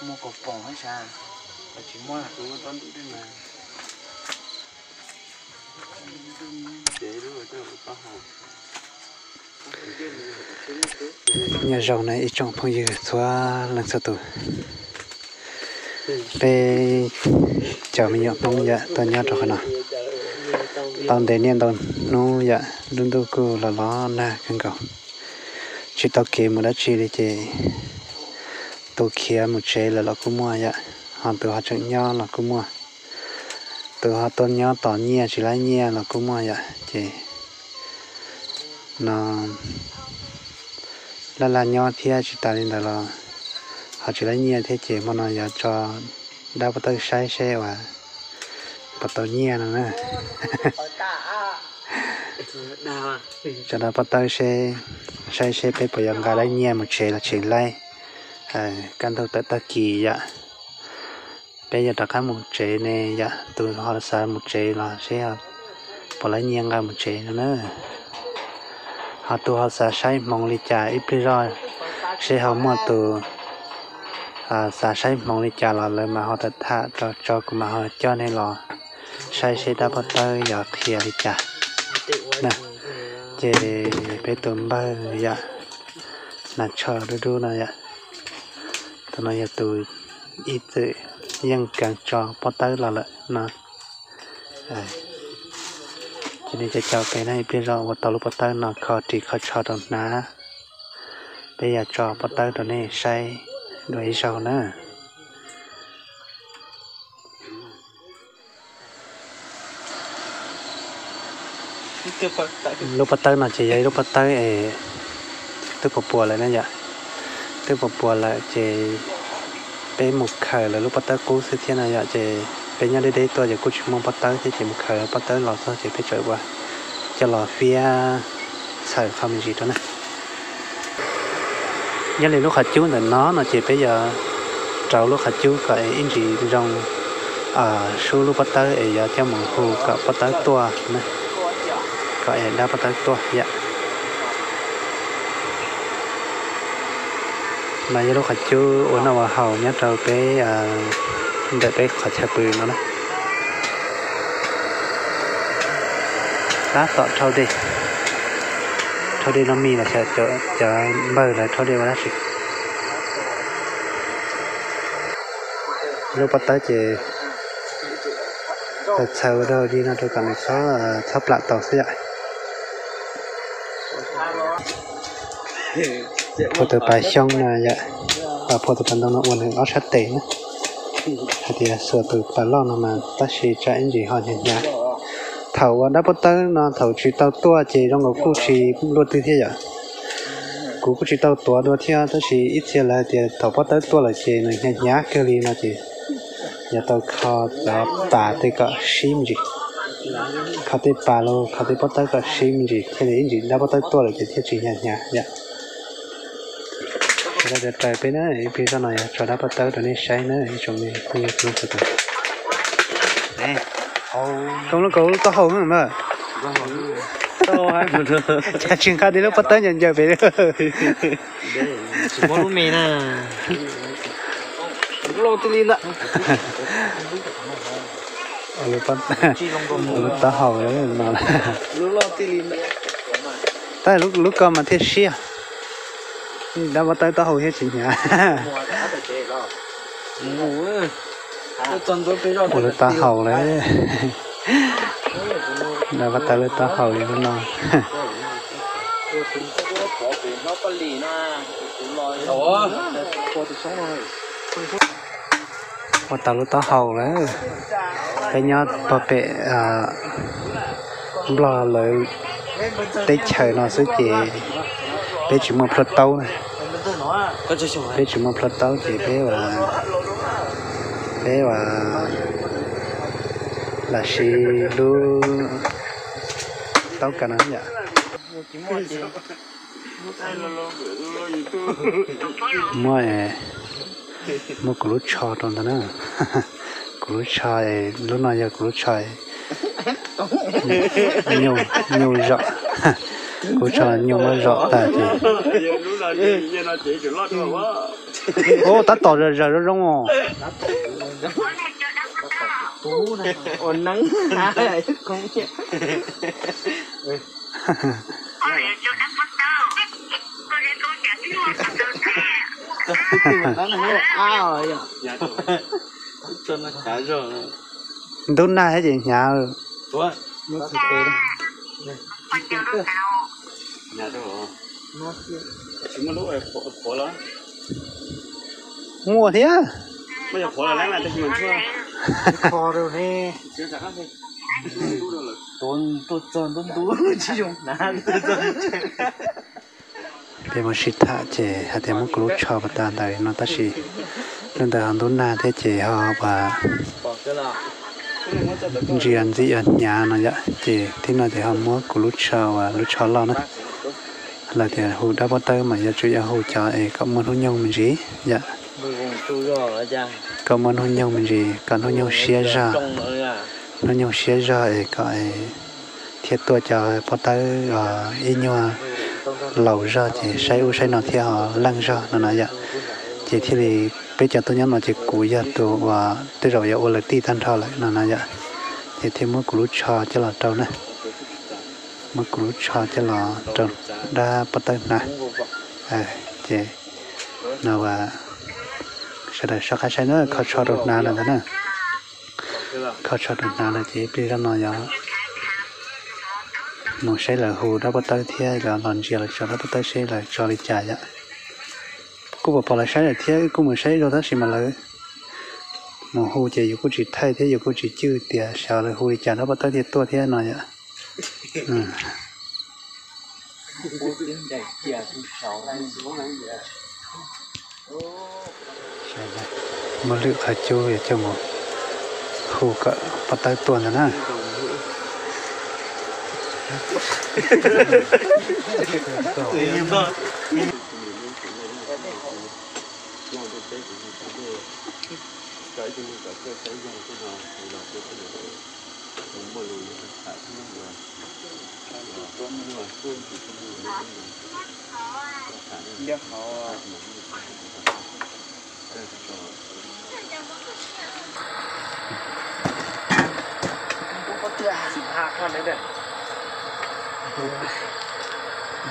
Muaj kaus poom thiab sas, tsis muaj. Nyob zoo na ib tsoom phooj ywg txhua leej txhua tus, peb cov me nyuam Hmoob yam tuaj nyob rau qhov no tau ntev niaj ntau hnub yam lub ntuj kuj los los nag kawg nkaus, tsis tau kev mus dab tsi li ces tus khiav mus tsev lawm los kuj muaj yam, ho tus ho tseem nyob los kuj muaj, tus ho tuaj nyob tos nyiaj tsis laib nyiaj los kuj muaj yam. Ces no laj laj nyob thiab tsis tas li ntawd los ho tsis laib nyiaj thiab ces hmo no yuav tso dab pob tawb saib seb uas puas tau nyiaj no na. Tso dab pob tawb seb, saib seb peb puas yuav nqa laib nyiaj mus tsev los tsis laib. Kaj ntug tawm tag kis yam, peb yuav rov qab mus tsev ne yam, tus ho xav mus tsev los seb puas laib nyiaj nqa mus tsev no na. Ho tus ho xav saib hmoov li cas ib pliag zoj seb ho muaj tus xav saib hmoov li cas los lawv mam ho tham tham rau tso kuv mam ho coj nej los saib seb dab pob tawb yuav qhia li cas na. Ces peb tus npawg yam, nas tsho dub dub no yam, tus no yog tus ib txwm yeej kawg tso pob tawb los lawm no. Ces nej cov caum peb na ib pliag zoj ua tau lub pob tawb no kho ris kho tsho rau hnav, peb yuav tso pob tawb rau nej saib dua ib zaug na. Lub pob tawb no ces yog ib lub pob tawb es twb puas puas lawm na yom. Twb puas puas lawm ces peb mus khaws lawv lub pob tawb qub xwb thiab no yom, ces peb nyob deb deb tuaj ces kuj tsis muaj pob tawb thiab ces mus khaws pob tawb los txog ces peb tseem ua coj los fiab txhawm qhov me ntsis rau na. Nyob li lub qhov cub ntawm no no ces peb yuav rau lub qhov cub kom ib ntsis zoo sub lub pob tawb es yuav coj mus hu kom pob tawb tuaj, kom es dab pob tawb tuaj yom. No yog lub qhov cub ua noj ua haus nyob rau peb ntawm peb qhov chaw pw no na. Tab tom dhau dej, dhau dej no mis los xyov cov npawg lawv dhau dej ua dab tsi. Lub pob tawb ces txawm txhawv ua dog dig no rau kom nws txhob plam tau xwb yom. Phua tus pas xyoob no yom, phua tus pas ntoo no ua nws ob sab tes na. Hais tias xuas tus pas loj no mas tab sis tsam ib ntsis ho hnyav hnyav. Thaum uas dab pob tawb no thaum tsis tau tuaj ces zoo nkaus kuj tsis luaj twg thiab yom. Kuv kuj tsis tau tuav dua thiab tab sis ib txhia lawv hais tias thaum pob tawb tuaj lawm ces nws hnyav hnyav kawg li no ces yuav tau kho cov pas tej kom sib me ntsis, kho tej pas los kho tej pob tawb kom sib me ntsis thiaj li ib ntsis dab pob tawb tuaj lawm ces thiaj tsis hnyav hnyav yom. Ces lawv cov raws peb na, ib pliag zoj no yog tso dab pob tawb rau nej saib na ib tsoom me phooj ywg txhua tus. Koj lub, koj lub taub hau mas, cas tsis nqa tej lub pob tawb ncaws ncaws pem li. Tsis muaj lub me na. Loj tij li ntawd. Lub taub hau no. Loj tij li ntawd. Tab lub ko mas thiaj siab. Dab pob tawb taub hau thiaj tsis hnyav. Ua lub taub hau lawm. Dab pob tawb lub taub hau li lub no. Ua tau lub taub hau lawm. Peb nyob pog pem Nplog lawv teb chaws no xwb ces peb tsis muaj plhuav taub na. Peb tsis muaj plhuav taub ces peb, peb ua lam siv lub taub kas no yom. Muab, muab kuv lub tsho rau ntawd na. Kuv lub tsho, lub no yog kuv lub tsho nyuj zom. Kuv lub tsho nyuj muab zom tag ces Ub, tab tom zaws zaws zoo zoo os. Ua neeb. Ntub nag thiab ces hnyav. Muaj thiab. Peb muab sib tham ces hais tias muab kuv lub tsho pas tas ntawd no tab sis lub ntawd ho ntub nag thiab ces ho ua ntsia ntxim hnyav no yom, ces thib no ces ho muab kuv lub tsho uas lub tsho loj na. Lawv tias hu dab pob tawb mas yuav tsum yog hu cov es kom muaj hnub nyoog me ntsis yom, kom muaj hnub nyoog me ntsis, kom hnub nyoog siab zog, hnub nyoog siab zog es kom thiaj tuaj cov pob tawb ib nyuag laus zog ces saib ub saib no thiaj ho leej zog no na yom. Ces thiaj li peb cov tuaj nyob no ces kuv yog tus uas tej zaum yuav ua lawv tij tag nrho lawm no na yom. Ces thiaj muab kuv lub tsho coj los rau na, muab kuv lub tsho coj los rau dab pob tawb hnav. Ces no sawv daws soj qab saib na, kho tsho rau hnav lawm ntag na. Kho tsho rau hnav lawm ces ib pliag zoj no yog mus saib lawv hu dab pob tawb thiab los ntsia lawv tso dab pob tawb seb lawv tso li cas yom. Kuj pom pom lawv saib lawm thiab wb kuj mus saib zog tab sis mas lawv mus hu ces yus kuj tsis thaij thiab yus kuj tsis cwj tias xyov lawv hu li cas dab pob tawb thiaj tuaj thiab no yom. Muab lwm qhov cub coj mus hu kom pob tawb tuaj ntag na.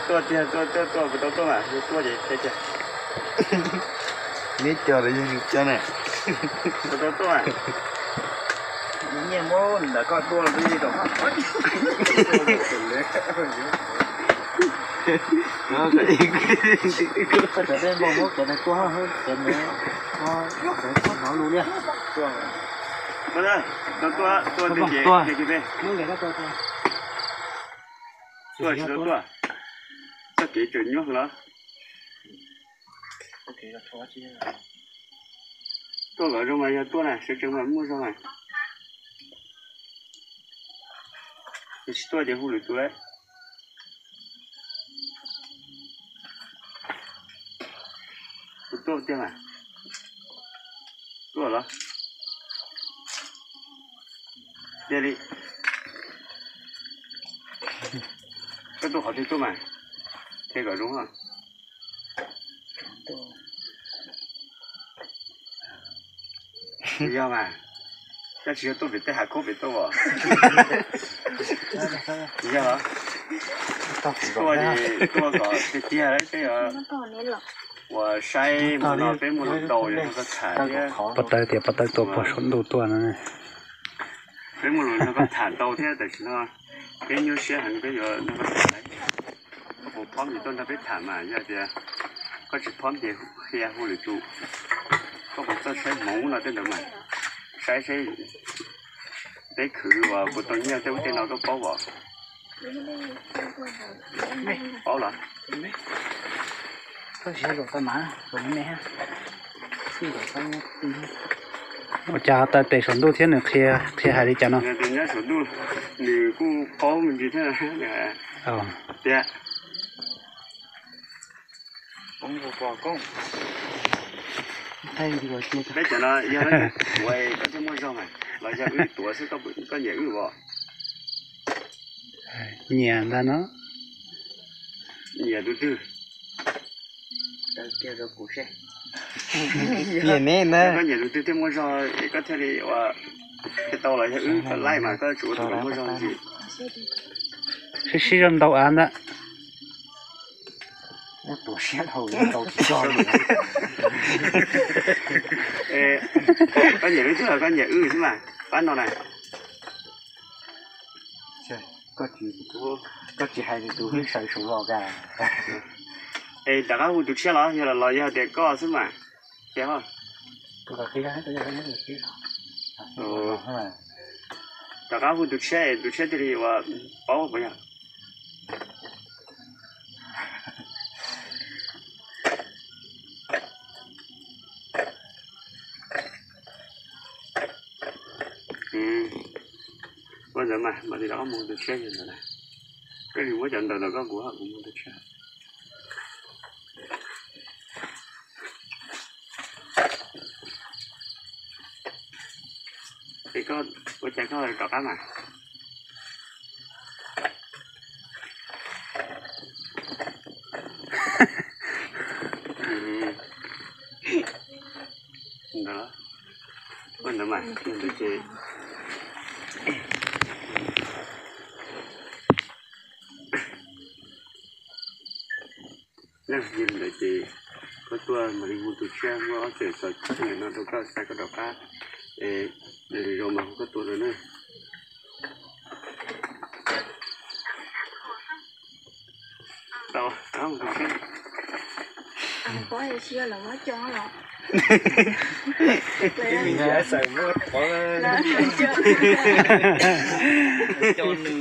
Tuaj tiag, tuaj, tuaj, tuaj, kuv tau tuaj mas, yog tuaj ces qhia tiag. Neb cov los yog yus cov na. Kuv tau tuaj. Nyiaj muab ntawm koj tuaj los twb yeej rau koj. Koj cov tej npau muab cov tais tuaj, cov ntawd, cov tuaj hnov lus li. Tuaj, tuaj, tuaj, tuaj, tuaj, tuaj, tuaj, tuaj, tuaj, tuaj, txoj kev tseem nyuaj los. Tuaj kom zoo mas yog tuaj na, sawv tsees mas muaj zog mas. Yog tsis tuaj ces hu lwm tus lawm. Kuv tuaj tiag mas. Tuaj los. Cia li. Koj tuaj qhov twg tuaj mas. Qhia kom zoo. Yog mas, koj tsis yog tuaj pem tej hav khaub pem tuaj os? Yog, tuaj, tuaj kom tiag tiag peb yuav ua saib no peb muaj lus ntau yog nrog koj tham thiab. Pov tawb tias pov tawb tuaj puag saum ntuj tuaj no. Peb muaj lus nrog koj tham ntau thiab tam sim no peb nyuaj siab heev peb yuav nrog koj tham. Koj puas phob ces tuaj nrog peb tham mas yog tias koj tsis phob ces qhia hu lwm tus. Koj puas txawj saib hmoov no tej ntawd mas saib saib peb khwv uas puas tau nyiaj tej ub tej no koj paub os? Paub los? Ua cas taw tes saum ntuj thiab nws qhia, qhia hais li cas no? Nyob saum ntuj, nws kuj paub me ntsis thiab tiag. Peb cov no yog tuav koj thiaj muaj zog mas los yog wb tuav xwb koj nyiam wb os? Nyiam ntag no. Nyiam tus twg? Kiag rau kuv seb. Yog ne ntag. Koj nyiam tus twg thiaj muaj zog es koj thiaj li ua, thiaj tau los yog wb koj laij mas koj tsuas ua tus muaj zog ntxiv. Sib sib zog ntau av ntag. Koj nyiam leej twg los koj nyiam wb xwb mas pab no na. Koj tsis hais tus wb sawv saud los ka. Es rov qab hu tus tshiab los yog los yog tias koj xwb mas. Rov qab hu tus tshiab es tus tshiab thiaj li ua paub puas yog. Ua ntawd mas mam li rov qab mus tus tshiab yog ntawd na. Koj sim muab cov ntawm ntawm koj kuv kuv mus tus tshiab. Es koj ua cas koj rov qab mas. Ntawd, ua ntawd mas, ntawd ces yog li ntawd ces koj tuaj mam li hu tus tshiab muab ob txawm xov tooj no rau koj xa koj rov qab es zoo mas hu koj tuaj lawm na.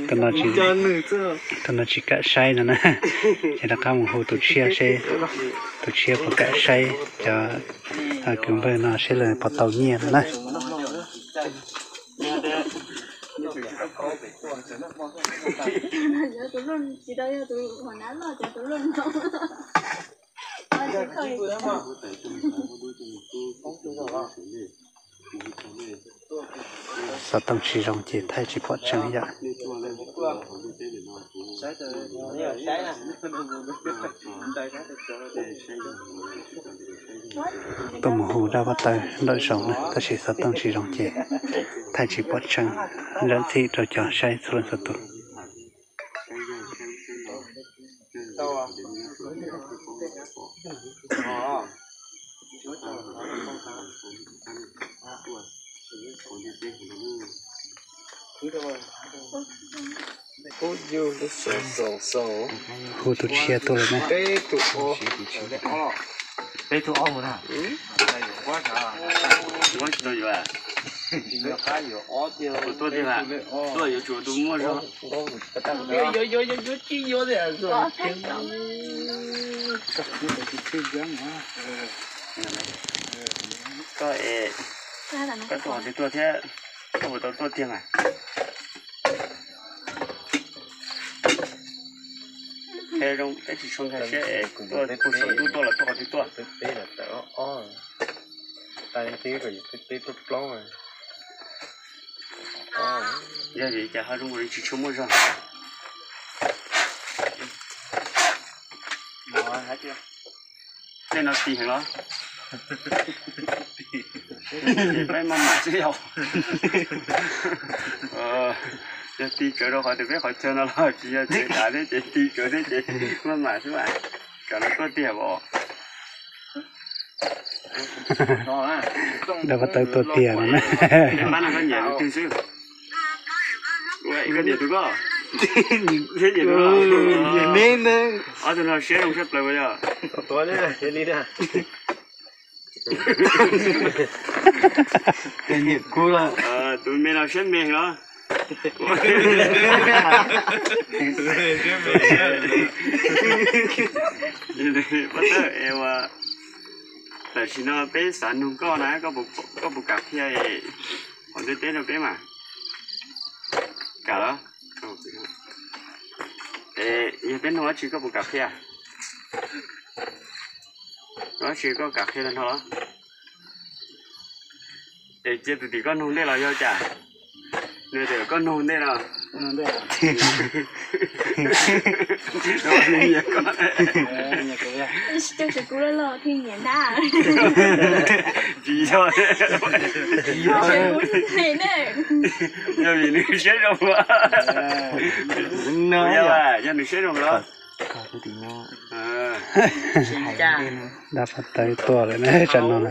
Tus no tsis kam saib no na, ces rov qab mus hu tus tshiab seb tus tshiab puas kam saib cov kwv npawg no seb lawv puas tau nyiaj no na. Xov tooj tsis zoo ces thaij tsis pom tseeb yom. Tuaj mus hu dab pov tawb nraum zoov na tab sis xov tooj tsis zoo ces thaij tsis pom tseeb, zam txim rau cov saib txhua leej txhua tus. Hu tus tshiab tuaj lawm na. Peb tug ob mus na. Tuaj tiag, tuaj yuav tsum tus muaj zog. Koj es, koj tuaj qhov twg tuaj thiab, koj puas tau tuaj tiag mas? Qhia zoo peb tsis tshua nkag siab es tuaj puag saum ntuj tuaj los tuaj qhov twg tuaj. Yog vim cas ho zoo li tsis tshua muaj zog? Tej no ti heev los? Peb maj mam xwb yog. Yog ti tsawv rau qhov tias peb qhov chaw no los tsis yog tsev dav thiab ces ti tsawv thiab ces maj mam xwb mas. Tsam no tuaj tiag os. Dab pov tawb tuaj tiag no na. Pab no koj nyiam tus twg xwb? Koj nyiam tus koj? Thiab nyiam tus koj? Ob tug no siab zoo siab plaws yog. Tus me no siab me los? Pov tawb es ua, tam sim no peb xav nug koj na, koj puas kam qhia qhov ntiaj teb rau peb mas? Kam los? Es yog peb nug dab tsi koj puas kam qhia? Dab tsi koj kam qhia tag nrho los? Es cia tus tim koj nug ntej los yog cas? Nws tias koj nug ntej no. Tsis yog, yog vim nws siab zoo, yog nws siab zoo los. Dab pov tawb tuaj lawm na, tsam no na.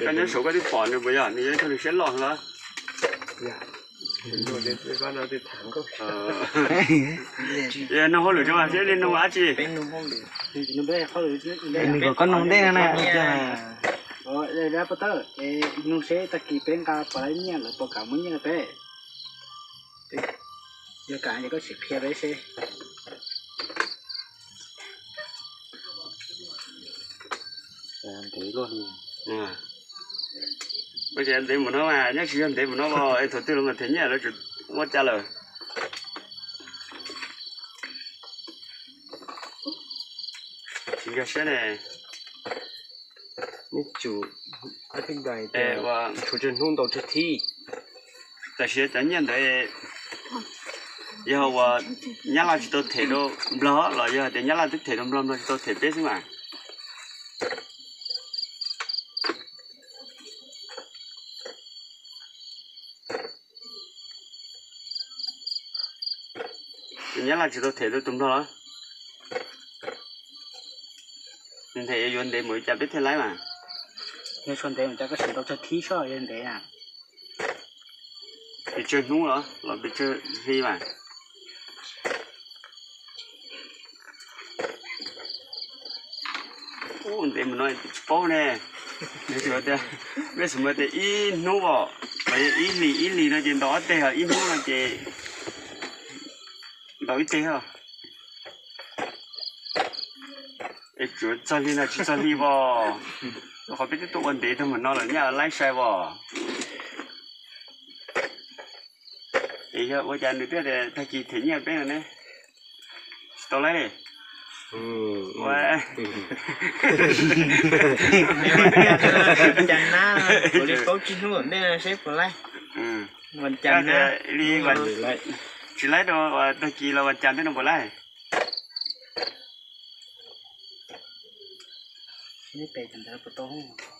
Koj nyob saum koj twb pom nws puas yog, nws yog ib tug nws siab loj los. Nug hauj lwm tso mas, seb li nug dab tsi? Nws kom koj nug ntej no na. Dab pov tawb, nug seb tag kis peb nqa puas tau nyiaj, lawv puas kam muab nyiaj rau peb? Yog kam ces koj sim qhia peb seb. Ntev mus no mas, nyob tsis yog ntev mus no los es thaum twg los mas them nyiaj lawv tseem muab caj lawm. Tsis nkag siab ne. Neb tsum, tshuav tsawg hnub ntaus tsawg thib. Tam sim cov nyiaj ntawd yog uas Nyab Laj tsis tau them rau Nplog los yog tias Nyab Laj twb them rau Nplog, Nplog tsis tau them peb xwb mas. Tus Nyab Laj tsis tau them rau tus Nplog los? Nws them yuav ntev mus li cas peb thiaj laib mas? Yog tshuav ntev mus cas koj sim ntaus tsawg thib soj yuav ntev na? Pes tsawg hnub los los pes tsawg hli mas? Ub, ntev mus no tsis paub ne. Nws tias, peb xav mus tias ib hnub os, los yog ib hlis, ib hlis no ces ntaus ob teg, ib hnub no ces ntaus ib teg os. Es tsuav txog hli no tsis txog hli os. Rau qhov peb twb tuaj ua ntev tag mus no lawm nyaj laib sai os. Es yog ua cas nws twb tias tag kis them nyiaj peb no ne? Tsis tau laib li. Ua cas na, kuv li paub tsib hnub nej seb puas laib. Ua cas na, li tsis laib rau tag kis los ua cas peb no puas laib?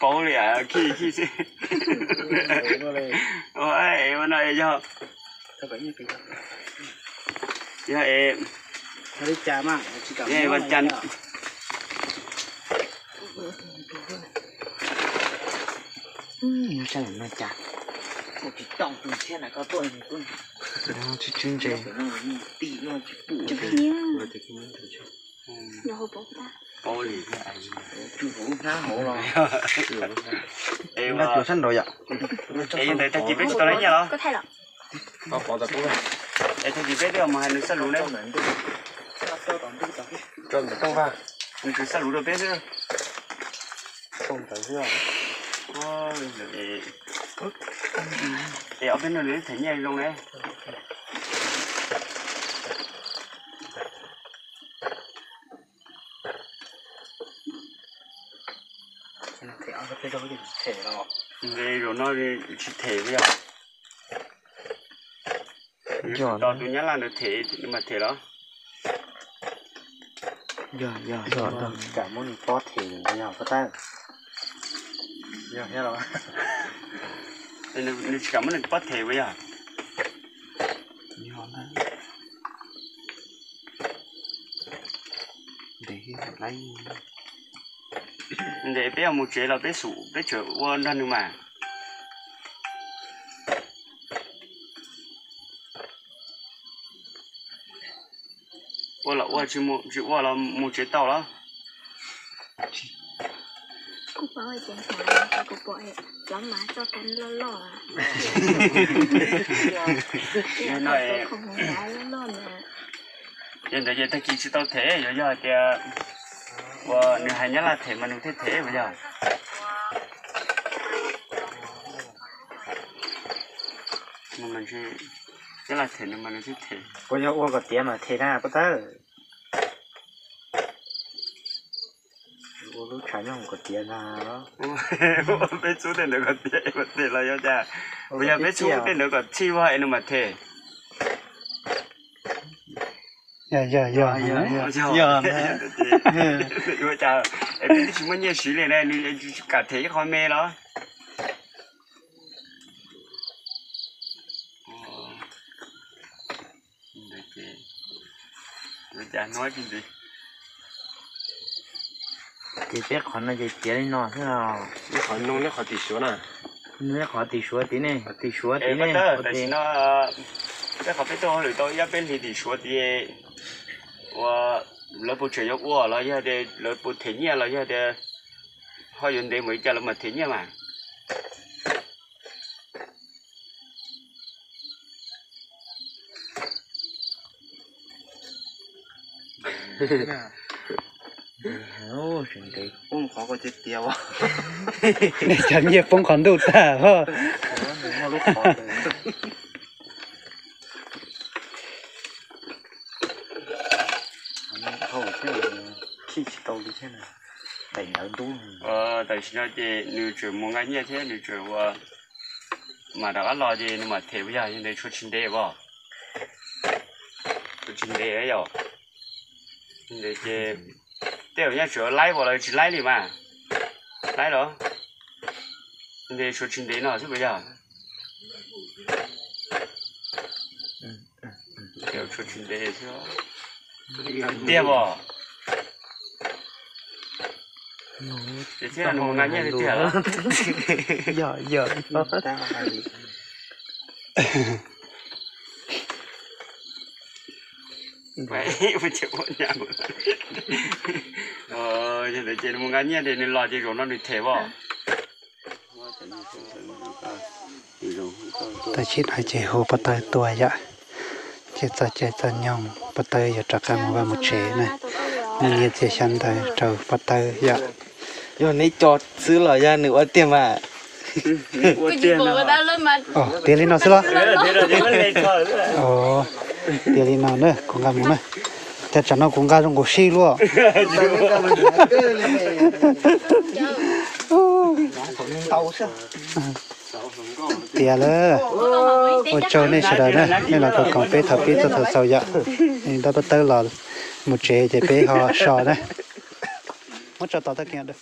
Paub li, khij khij xwb. Ua no yog, yog, yog li cas mas, yog li cas? Paub li, es ntawd tag kis peb tsis tau laib nyiaj los? Es tag kis peb twb mus hais nws xab lus ne. Nws tsuas xab lus rau peb xwb. Es ob peb nug nws them nyiaj zoo ne. Zaum no tsis them yog. Tos tus Nyab Laj ntawd them nws mam them los? Yog, yog, yog, tsis kam muab nws pob them yog pab tab. Nws tsis kam muab nws pob them puas yog? Ntes peb yuav mus tsev los peb xub peb tseem ua nrog nws mas. Ua los ua, tsis ua los mus tsev tau los? Kuv paub tias kuv pom lov mas txoj kab loj loj. Yog ntawd ces tag kis tsis tau them, yuav yog hais tias uas nws hais Nyab Laj them mas nws thiaj them puas yog? Nyab Laj them nws mas nws thiaj them. Puas yog ua kom tiav mas them na pab tawb? Ua lub tshav nyob hauv kom tiav ntag. Peb txub tej ntawd kom tiav es kom them los yog cas? Puas yog peb txub tej ntawd kom txhij vog es nws mam them? Yog, yog, yog. Ua cas es peb twb tsis muaj nyiaj siv li na, nws tsis kam them ib qho me los? Ces peb qhov no ces tiav li no xwb. Ib qhov nug neb qhov tim suav na. Nug neb qhov tim suav tid ne, tim suav tid ne. Tam sim no peb qhov peb tuaj hauj lwm tau ib ob peb hlis tim suav tid, ua lawv puas tseem yuav ua los yog tias lawv puas them nyiaj los yog tias ho yuav ntev mus li cas lawv mam them nyiaj mas. Poob qhov ko tiav tiav, cov nyiaj poob qhov ntuj tag os. Tam sim no ces nws tseem mus nqa nyiaj thiab nws tseem ua mam rov qab los ces nws mam them puas yog, yog ntev tshuav tsis ntev as. Tshuav tsis ntev yom. Ntev ces tej zaum nyob tseem laib as los tsis laib li mas. Laib los? Ntev tshuav tsis ntev no xwb puas yog? Tshuav tsis ntev xwb. Tiag as. Ces thiab nws mus nqa nyiaj li tiag los? Yog, yog. Yog ntawd ces nws mus nqa nyiaj ces nws los ces zaum no nws them as. Tag kis no ces hu pov tawv tuaj yom, ces txog caij txog nyoog pov tawv yuav rov qab mus vaj mus tsev na. Muaj nyiaj txiag xyab ntawv rau pov tawv yom. Yog neb co xwb los yog nws ua tiag mas? Tiav li no xwb los? Tiav li no na, kuv nqa mus na. Cas tsam no kuv nqa zoo nkaus sib luaj. Tiav lawm. Ua tsaug nej sawv daws na, nej los koom koom peb thaum pib txog thaum xaus yom. Ntab pov tawv los mus tsev ces peb ho so na. Muab tso tom tag kiag.